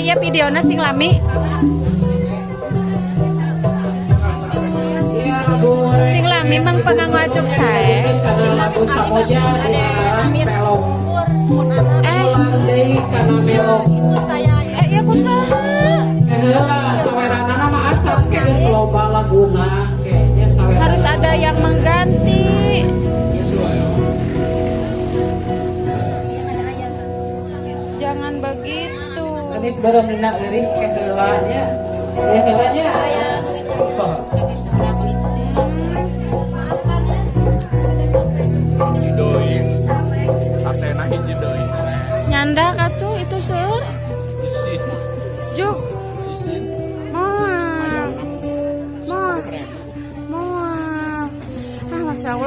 ya videona sing lami. Iya, lagu. Sing lami mang panganggo acuk sae. Karena lagu Samoja dilaras pelog. Eh, Ulang deui kana melog. Eh, iya kusaha? Heula saweranana mah acan ke geus loba laguna kayaknya saweranana. Harus ada yang mengganti. Jangan begitu. Anis beureum dina eurik ke heula nya. Ya heula nya. Hiji deui. Satena hiji deui. Nyanda katuh itu seur. Isin. Juk. Isin. Moal. Moal. Moal. Ah, Masya Allah.